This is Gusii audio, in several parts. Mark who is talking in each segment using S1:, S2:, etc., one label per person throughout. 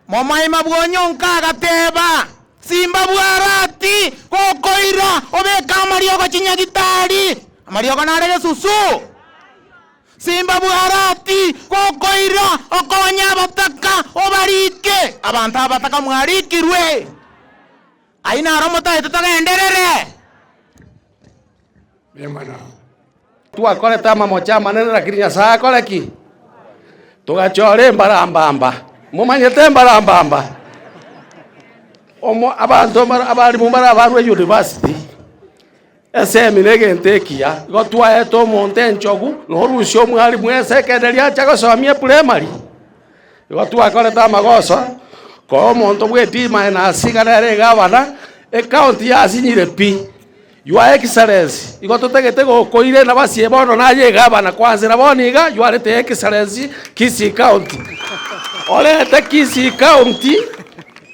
S1: Momoima bw'onyonka agateba, Simba bw'Arati, gokoira obeke amariogo chinyagitari. Amariogo nare gesusu. Simba bw'Arati, gokoira okonye abataka, obarike. Abanto abataka mwarikirwe. Ayio naro motaete togenderere.
S2: Twakorete amamocho amanene, lakini Nyasae akore ki? Togachora embarambamba. Momanyete embarambamba? Omo abanto mbaro abalimu mbare abarwe university, esemi na egento ekiya, igo twaete omonto enchogu, na orusia omwalimu esekenderi acha gosomia eprimary. Igo twakorete amagoso, koa omonto bwa eteam aye na asiga nere egavana, ecounty yasinyire pi. Your Excellency, igo totagete gokoira enabasi eye bono naye egavana kwanzera bono iga, you are the Excellency Kisii County. Orete Kisii County,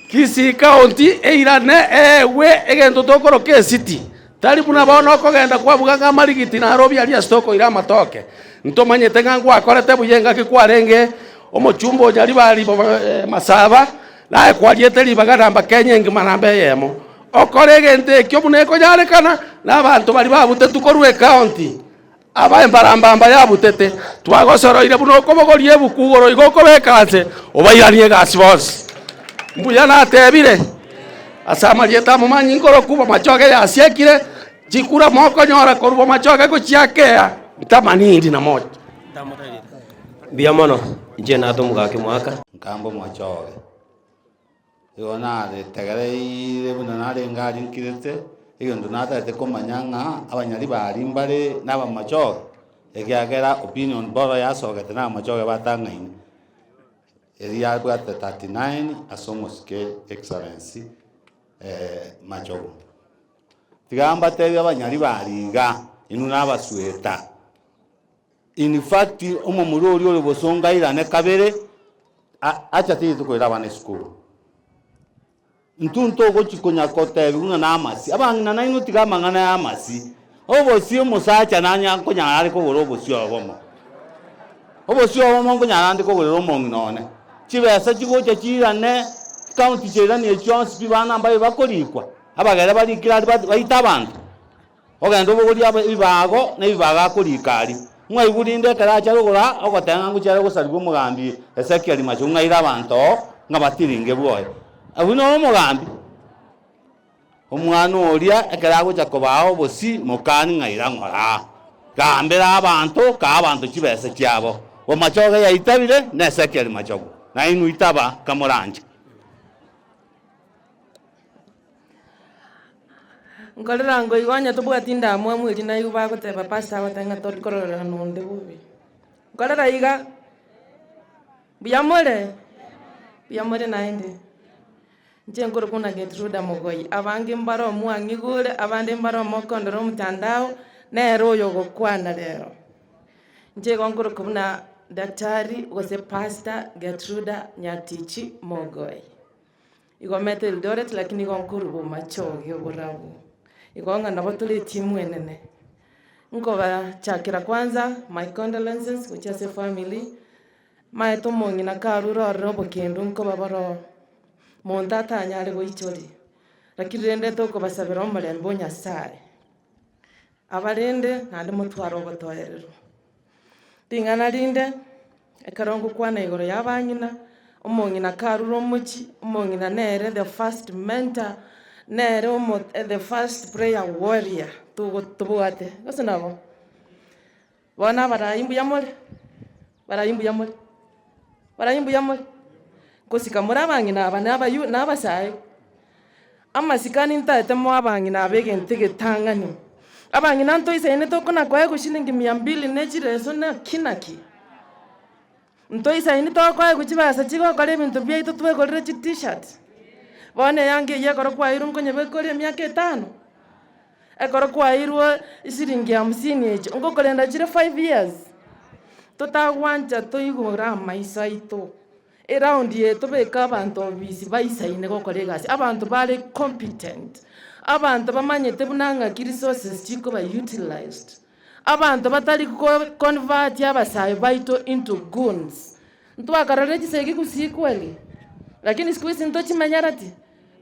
S2: Kisii County eirane eegwe egento tokoroka ecity. Tari buna bono okogenda kwabuga ng'a amarigiti naro aria ase tokoira amatoke. Ntomanyete ng'a ngwakorete buya engaki kwarenge omochumba o Nyaribari Masaba, naye kwariete ribaga namba Kenya engima namba eyemo. Okore egento ekio buna ekonyarekana, na abanto baria babutetwe korwa ecounty, aba embarambamba yabutete, twagosoroire buna okobogoria ebuku igoro igo okobeka nse, obairanie egasi bonsi. Mbuya natebire, ase amarieta amomanyi nkoroku bomachoge yasiekire, chikura mokonyora korwa bomachoge gochia akea, ntamaniri na mocha.
S3: Mbuya mono, inche nato omogaka omwaka.
S4: Nkambe omochoge. Igo naretegereire buna narenge aria nkirete, egento natagete komanya ng'a abanyaribari mbare na abamachoge, ekiagera opinion poll yasogete na abamachoge batang'aine, eria yabwate 39 ase omosike excellency Machogu. Tiga mbatebie abanyaribari iga, inwe na abasweta, in fact omomura oria ore bosongo airane kabere, acha tiri tokoira abana esukuru. Intwe ntogochi konya kotebiwa ng'a namasi, abang'ina nainwe tiga amang'ana ya amasi, obosie omosacha nanya nkonyara are kogora obosie obomo, obosie obomo nkonyara ande kogorera omong'ina one, chibesa chigocha chiirane, chikaunti chiairanie chionsi pi bana mbabe bakorikwa, abagere barikire aria baite abanto. Ogende obogorie ebibago, na ebibago akorika aria. Mwaigwa rinde ekero acha rogoro aa, ogoteba ng'a ngochia are gosarigwa omogambi Ezekiel Machogu ng'a aire abanto oo, ng'a batiringe bwoye. Abwo noro omogambi. Omwana oria ekero agocha kobaa obosie, mokani ng'a ira ng'ora aa. Gambera abanto, kaa abanto chibesa chiabo. Bomachoge yaitabire na Ezekiel Machogu, nainwe itaba kamoranche.
S5: Nkorera ngoigwa onye tobwati ndamwamu eria naigwa bagoteba pastor agoteba ng'a tori kororera nonde bobe. Nkorera iga, mbuya more? Mbuya more naende? Inche nkorokwa buna Getruda Mogoi, abange mbare omwang'igure, abande mbare omokondora omotandao, nere oyo ogokwana rero. Inche igo nkorokwa buna daktari gose pastor Getruda Nyatichi Mogoi. Igo omete Eldoret lakini igo nkorwa bomachoge oborabu. Igo ng'a nabo tore etimu enene. Nkobachakera kwanza my condolences gochia ase efamiri, maete omong'ina karure ororo obokendu nkoba boroo, monto atanyare goichoria, lakini rende tokobasabera omorembe o Nyasaye, abarende naende motware obotoereru. Ring'ana rinde, ekero ngokwana igoro ya abang'ina, omong'ina karure omochie, omong'ina nere the first mentor, nere omo the first prayer warrior togo tobwate, gose nabo? Bono abarai mbuya more? Barai mbuya more? Barai mbuya more? Ngosika more abang'ina aba na abayu na abasae. Amasikani ntaete moe abang'ina aba egento egetang'ani. Abang'ina ntoisaine tokona koegwa shilingi mia mbili ne chireso naki naki. Ntoisaini tokoegwa chibesa chigokora ebinto biaito twegorere chi t-shirt. Bono eyanga eywo ekero kwaeirwe nkonyebeka ore emiaka etano, ekero kwaeirwe eshilingi hamsini echi, ngokorenda chire five years. Totagwancha toigure amaiso aito. Eround eye tobeke abanto obisi baisaine gokora egasi, abanto bare competent, abanto bamanyete buna ng'aki resources chikoba utilised, abanto batari go convert abasae baito into goons. Ntwakarorire chisegi gusii kweli? Lakini siku hizi ntochimenyereti,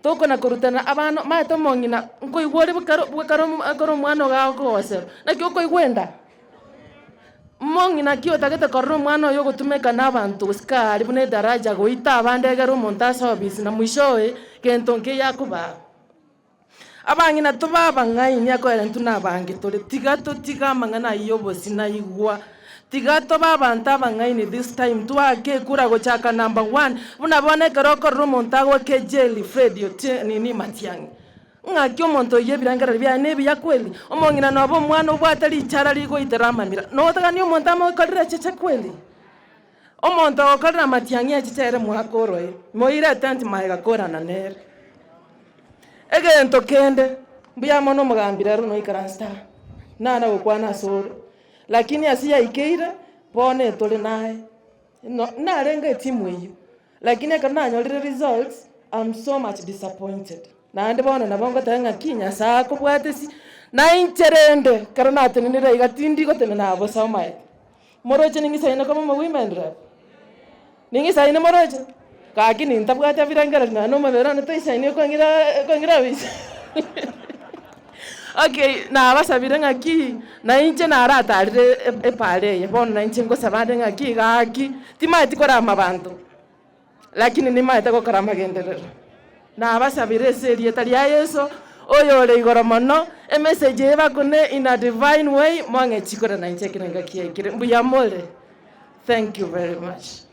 S5: tokona korutana abana, omanyete omong'ina nkoigwa ore bokaro bokaro ekero omwana ogo agogoserwa, naki okoigwa enda? Omong'ina ki otagete korora omwana oyo ogotumeka na abanto gosika aria buna edaraja goita abande egere omonto ase ofisi na mwishowe gento nkeiyo akobaa. Abang'ina tobe abang'aini akoera intwe nabange tore, tiga totige amang'ana ayio y'obosinaigwa, tiga tobe abanto abang'aini this time twake ekura gochaka number one, buna bono ekero okorora omonto agoaka ejeli Fred otie nini Matiang'i, ng'aki omonto oyio ebirengererio biaye nebiya kweli? Omong'ina noba omwana obwate richara rigoitera amamira, notagani omonto amokorere echeche kweli? Omonto ogokorera amatiang'i echicha ere mwaka oroe, moire etent magega korana nere. Egento kende, mbuya mono omogambi rero noikaransete aa, nana gokwana asore, lakini ase yaikeire, bono etore naye. No narenge etimu eyio, lakini ekero nanyorire results, am so much disappointed. Naende bono nabo ngoteba ng'aki Nyasae akobwate si, na inche rende ekero natenenire iga tindi gotenena bosa omaete. Moroche ning'isaine koba omowomen rep? Ning'isaine moroche? Gaki nintabwati ebirengererio nonya na omobere one toisaini okong'ira okong'ira obisi. Okay, nabasabire ng'aki, na inche naratarire epaara eye, bono na inche ngosaba ande ng'aki gaki, timaeti korama abanto. Lakini nimaete gokora amagenderero. Nabasabire ase erieta ria Yeso, oyore igoro mono, emessage eye bakune in a divine way, mwang'e chikura nainche ekero engaki yaikire. Mbuya more. Thank you very much.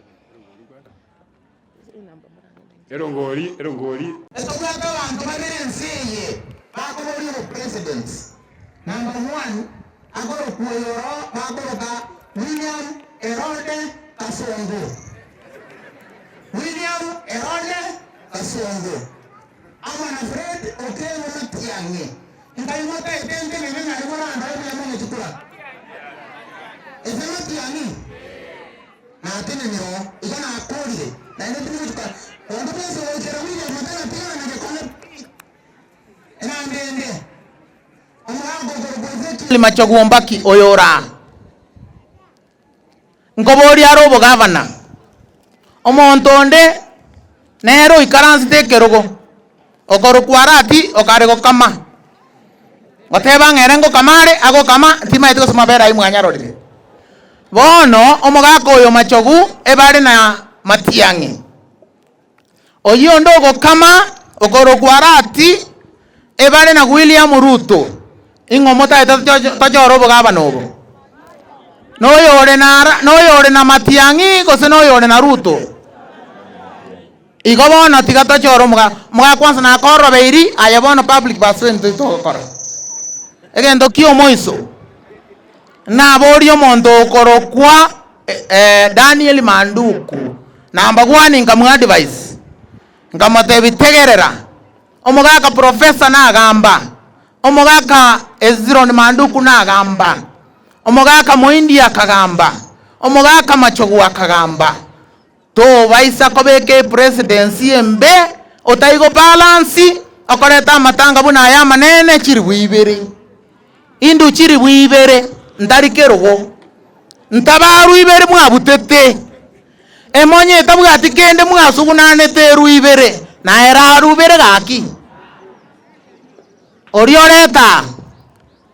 S6: Erongori, erongori.
S1: Etobwate abanto babere ense eye bakoboria obopresident. Number one akorokwa oyoro bakoroka William Herode Kasongo. William Herode Kasongo amo na Fred Okengo Matiang'i. Nkaigwa otaete ntenene nari morandore buya mono chikura. Ese Matiang'i natenenire oo igo nakorire naende tindi gochikora. Onde bwensi ogochera William otaratigana na gekone pi. Enamba ende, omogaka okorokwa Ezekiel Machogu Ombaki oyo ore aa. Nkoboria are obogavana, omonto onde nere oikaransete ekerogo, okorokwa Arati okare gokama, goteba ng'a ere ngokama are, agokama, timaeti gose mabere ayio mwanyarorire. Bono omogaka oyo Machogu ebare na Matiang'i, oyio onde ogokama okorokwa Arati ebare na William Ruto, ing'o motagete tochore obogavana obo? Noyore na Ara noyore na Matiang'i gose noyore na Ruto? Igo bono tiga tochore omoga omoga kwanza nakorobeiri aye bono public persuade ntoi togokora. Egento kia omoiso, naborie omonto okorokwa Daniel Manduku, number one nkamoadvise, nkamotebia tegerera. Omogaka Professor nagamba, omogaka Hezron Manduku nagamba, omogaka Moindi akagamba, omogaka Machogu akagamba. Tobaisa kobeka epresidency embe otari go balance okoreta amatanga buna aya amanene chiribu ibere. Indu chiribu ibere ntari kerogo, ntabarwa ibere mwabutete. Emonyo etabwati kende mwasugunanete eru ibere, na erarubere gaki. Oria oreta aa,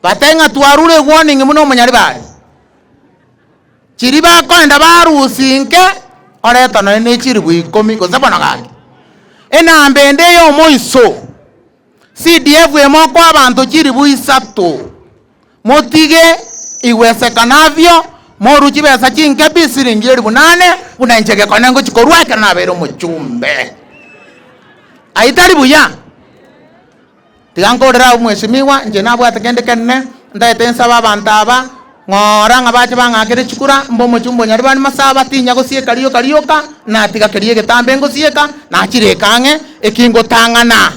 S1: batebe ng'a twarure ewarning buna omonyaribari. Chiria bakoenda barusia inke, oreta nonye ne chilifu ikomi gose bono gaki. Enamba ende y'omoiso, CDF emokoa abanto chilifu isato. Motige igwesekanavio, morue chibesa chinke pi siringi elifu nane, buna inche gekone ngochia korua ekero nabeire omochumbe. Ayio tari buya? Tiga nkorere abwo mweshimiwa, inche nabwate kende kenene, ntagete nsabe abanto aba, ng'ora ng'a bache bang'akere chikura, mbe omochumbe o Nyaribani Masaba, tinya gosieka rioka rioka, natiga keria egetambe ngosieka, nachireka ang'e, eki ngotang'ana.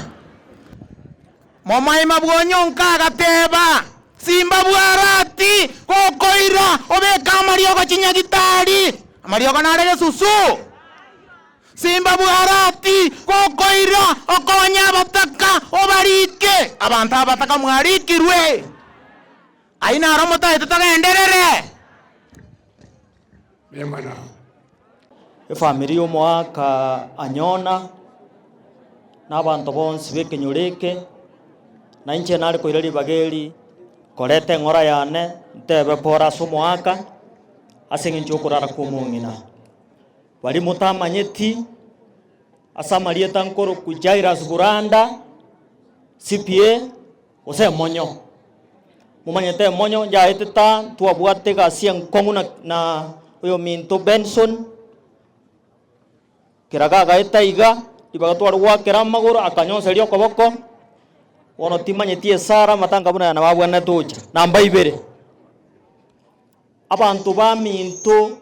S1: Momoima bw'onyonka agateba, Simba bw'Arati, gokoira obeke amariogo chinyagitari. Amariogo nare gesusu. Simba bw'Arati, gokoira okonye abataka obarike. Abanto abataka mwarikirwe. Ayio naro motaete togenderere.
S6: Mbuya mono.
S7: Efamiri y'omoaka Anyona, na abanto bonsi b'ekenyoro eke, na inche nare koira ribaga eri koreta eng'ora yane ntebe pore ase omoaka, ase eng'encho y'okorara kw'omong'ina. Baria motamanyeti, ase amarieta nkorokwa Jairus Buranda, CPA, gose emonyo. Momanyete emonyo njaete ta ntwabwate egasi enkong'u na na oyominto Benson, kera gagaeta iga, ribaga tware goakera amagoro akanyonseria okoboko, bono timanyeti esara amatanga buna aya nabo abwenerete gocha. Namba ibere, abanto baminto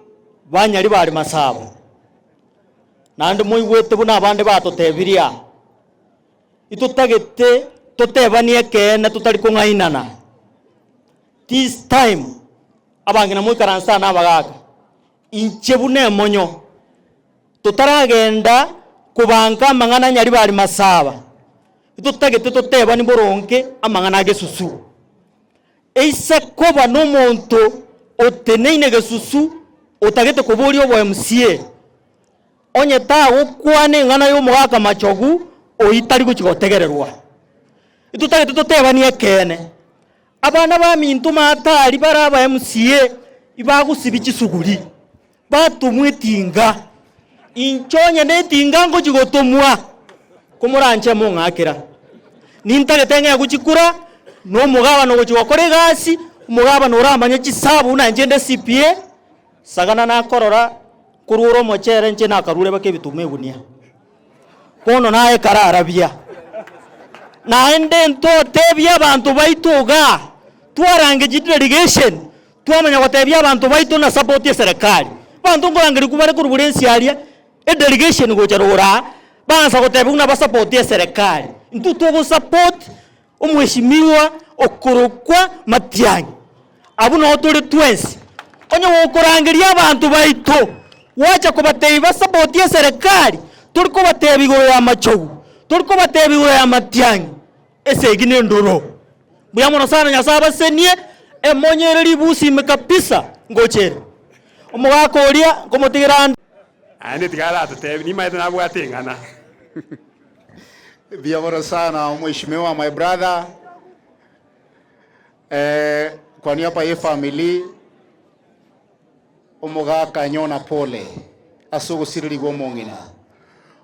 S7: banyari bare masabo, naende moigwete buna abande batotebirie aa. Itotagete totebanie ekeene totari kong'ainana. This time abang'ina moikaranse aa na abagaka, inche buna emonyo, totaragenda kobanka amang'ana nyaribari masaba, itotagete totebanie boronge amang'ana a gesusu. Eise koba nomonto oteneine gesusu otagete koboria obo MCA, Onye tagokwana eng'ana y'omogaka machogu, oyio tari gochia gotegererwa. Intotagete totebanie ekeene, abana baminto matari bare aba MCA ibagosibia chisuguri, batomwa etinga. Inche onye na etinga ngochia gotomwa, komoranche mong'akera. Nintagete ng'egwe chikura, na omogabana ogochia gokora egasi, omogabana oramanye chisabu buna inche nde CPA, sagana nakorora. Korwa ore omochere inche nakarure baka ebituma egunia. Bono naye kararabia. Naende ntotebie abanto baito igaa, twarange chidelegation, twamanya gotebia abanto baito na support eserekari. Abanto nkorangerigwa bare korwa buna ense aria, edelegation gocha rogoro aa, baansa gotebia buna basapoti eserekari. Intwe togosupport Omweshimiwa okorokwa Matiang'i. Abwo nao tore twensi. Onye gokorangeria abanto baito, gwacha kobatebia basapotie eserekari, tori kobatebia igoro y'amachogu, tori kobatebia igoro ya Matiang'i, esegi nendoro. Mbuya mono sana Nyasae abasenie, emonyo ere ribusi ime kabisa, ngocha ere. Omogaka oria nkomotigera ande.
S6: Aye tiga aratotebi, nimanyete nabwate eng'ana.
S8: Mbuya mono sana mheshimiwa my brother. Eh, kwa niaba ye family omogaka nyona pole ase ogosirerigwa omong'ina.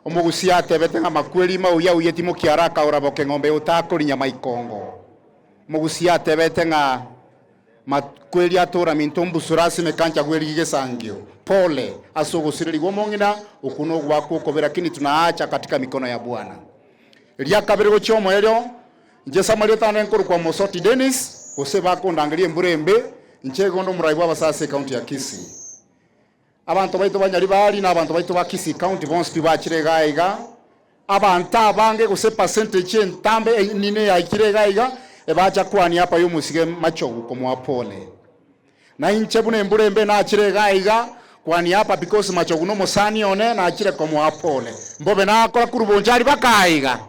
S8: Omogusia atebete ng'a makweri mauya auye timokiara akaora boke ng'ombe otakori nyama ikongo. Omogusia atebete ng'a makweri atora minto mbusura ase emekancha gwerigi gesangio. Pole ase ogosirerigwa omong'ina okwo nogwakwa okobe lakini tunaacha katika mikono ya Bwana. Eria kabere gochia omoerio Inche Samaria tande nkorokwa Mosoti Dennis, gose bakondangeria embura embe, inche igo nde omorai bw'abasae ase ecounty ya Kisii. Abanto baito ba Nyaribari na abanto baito ba Kisii County bonsi pi bachire igaa iga, abanto abange gose percentage entambe enene yaikire igaa iga, ebacha kwania apa y'omosige Machogu komoa pole. Na inche buna embura embe nachire igaa iga, kwania apa because Machogu nomosani one, nachire komoa pole. Mbobe nakora korwa Bonchari baka aiga.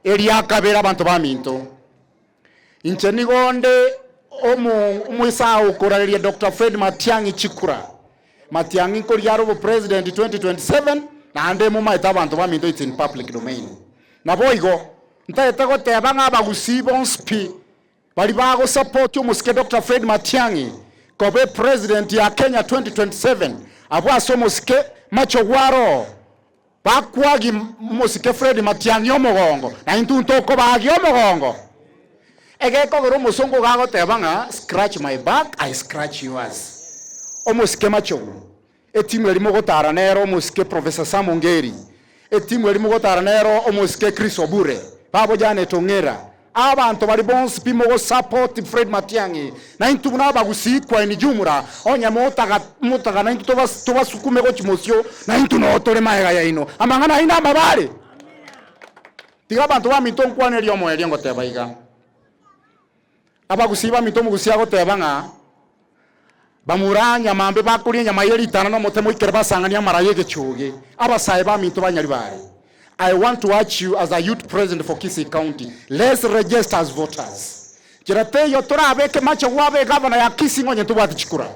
S8: Eria kabere abanto baminto, inche nigo nde omoisaha okorareria Doctor Fred Matiang'i chikura. Matiang'i nkoria are obopresident 2027 naende momaete abanto baminto it's in public domain. Naboigo, ntagete goteba ng'a abagusii bonsi pi Baria bagosapoti omosike Doctor Fred Matiang'i koba epresident ya Kenya 2027 abwo ase omosike Machogu aroo bakwagi omosike Fred Matiang'i omogongo na intwe ntokobagia omogongo. Egekogera omosongo iga agoteba ng'a scratch my back I scratch yours. Omosike Machogu Etimu eria mogotara nero omosike Professor Sam Ongeri, etimu eria mogotara nero omosike Chris Obure, babo Janet Ong'era, abanto baria bonsi pi mogosupport Fred Matiang'i, na intwe buna abagusii kwaini jumla, onye motaga motaga naintwe tobas tobasukume gochia mosio, naintwe noo tore magega yaino. Amang'ana ayio namabe are? Tiga abanto baminto nkwanerie omoerio ngoteba iga. Abagusii baminto omogusii agoteba ng'a bamura nyamambe bakoria enyama ye ritana na omote moikere basang'anie amara y'egechoge. Abasae baminto ba Nyaribari, I want to urge you as a youth president for Kisii County, let's register as voters. Nchera teiyo torabeke mache gwabe egavana ya Kisii ng'a onye ntobwati chikura.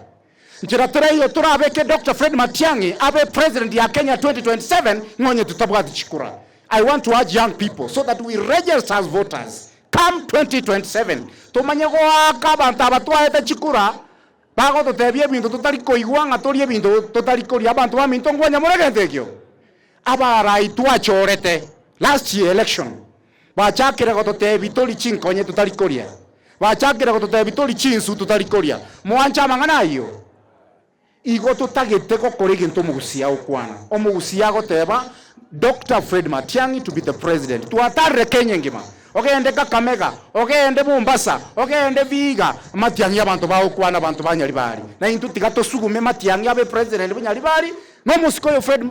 S8: Nchera toreiyo torabeke Doctor Fred Matiang'i abe president ya Kenya 2027 ng'a onye totabwati chikura. I want to urge young people so that we register as voters come 2027 tomanye goaka abanto aba twaete chikura bagototebia ebinto totari koigwa ng'a torie ebinto totari koria. Abanto baminto ngwanya more egento ekio? Abarai twachorete last year election bachakire gototebia tori chinkonye totari koria, bachakire gototebia tori chinsu totari koria. Mwanche amang'ana ayio? Igo totagete gokora egento omogusia agokwana. Omogusia agoteba Doctor Fred Matiang'i to be the president. Twatarire Kenya engima, ogende Kakamega, ogende Mombasa, ogende Vihiga, Matiang'i abanto bagokwana abanto ba Nyaribari. Na intwe tiga tosugume Matiang'i abe president bwa Nyaribari, na omosike oyo Fred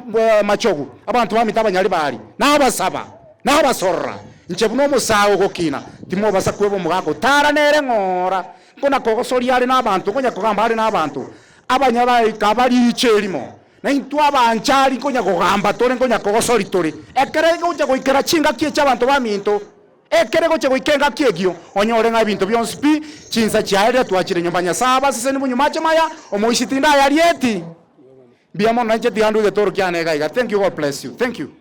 S8: Machogu, abanto bamito abanyaribari, nabasaba, nabasorora, inche buna omosae ogokina, timobasa kweba omogaka otara nere ng'ora. Nkona kogosoria are nabanto, nkonya kogamba are nabanto, abanyaraika bariiche erimo, na intwe abanchari nkonya kogamba tore, nkonya kogosoria tore. Ekero egocha goikera chingaki echi abanto baminto, ekero egocha goika engaki egio, onyore ng'a ebinto bionsi pi, chinsa chiaerire, twachire nyomba Nyasae abaseseni bonyuma ache maya, omoisia tindayarieti. Mbuya mono, nainche tiga ndue egetoro kiane iga iga. Thank you, God bless you. Thank you.